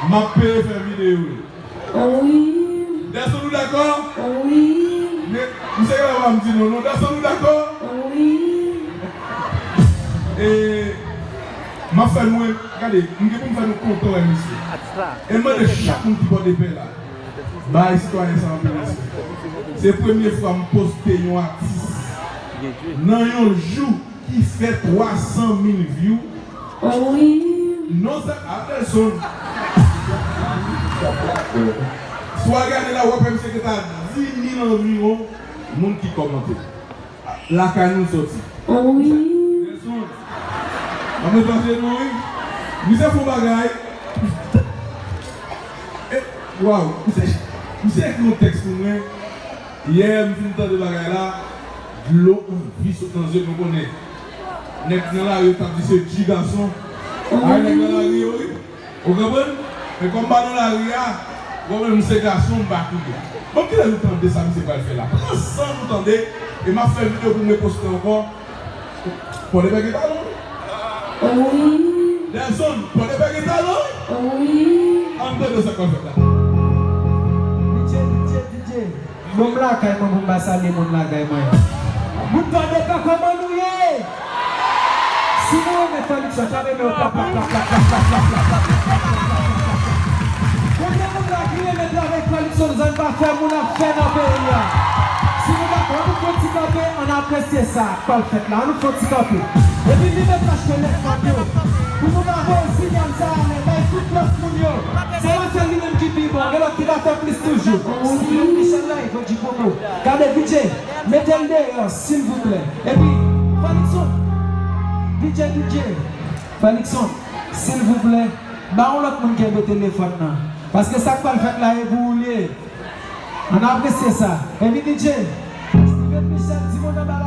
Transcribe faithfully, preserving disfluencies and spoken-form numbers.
M ap peye fè videyo yo. Wi. Dèson, nou dakò? Wi. Men, misye genlè pa m di non, non. Dèson, nou dakò? Wi. E, m ap fè nou, gade, m gen pou m fè nou kontan wè misye. E m mande chak moun ki Pòdepè la, bay sitwayen sa anpil respè. Se premye fwa m poste yon atis nan yon jou ki fè twa san mil view. Wi. Non, sa, a, Dèson. Si w al gade la, w ap wè misye gen ta dis mil anviwon moun ki kòmante. Lakay nou soti. Wi. Dèson. Ann mete antre nou, wi. Misye fè yon bagay. E, waw, misye, misye ekri yon tèks pou mwen. Yè, m fin tande bagay la, dlo anvi sot nan zye m, nou konnen. Nèg nan lari yo t ap di se G gason. Ay, nèg nan lari yo, wi. Ou konprann? Men kòm m pa nan lari a, ou konprann, m se gason, m pa kriye. Bon, kilè nou tande sa misye pral fè la? Pran san nou tande, e m ap fè videyo pou m reposte ankò. Pòdepè gen talon, wi. Wi. Dèson, Pòdepè gen talon, wi. Wi. Ann tande sa k pral fèt la. D J, D J, D J. Bon, m lakay mwen pou m pa salye moun lakay mwen. Moun Pòdepè, kòman nou ye? Si nou renmen Fòlikson, tape men yo, pla, pla, pla. Konbyen moun la ki renmen travay Fòlikson, zòn pa fè moun ap fè nan peyi a? Si nou dakò, ann nou fè yon ti kanpe, ann apresye sa k pral fèt la. Ann nou fè yon ti kanpe. Epi li mèt achte lèfòn yo. Pou nou ka voye sinyal sa a, lè bay tout lòt moun yo. Se pa sèl li menm ki pi bon, gen lòt ki ka fè plis toujou. Steven Michel la, Evo Djipopo. Gade, D J, mete l deyò, silvouplè. Epi, Fòlikson, D J, D J, Fòlikson, silvouplè, ba yon lòt moun kenbe telefòn nan. Paske sa k pral fèt la, e pou ou l ye. Ann apresye sa. Epi, D J, Steven Michel, di moun anba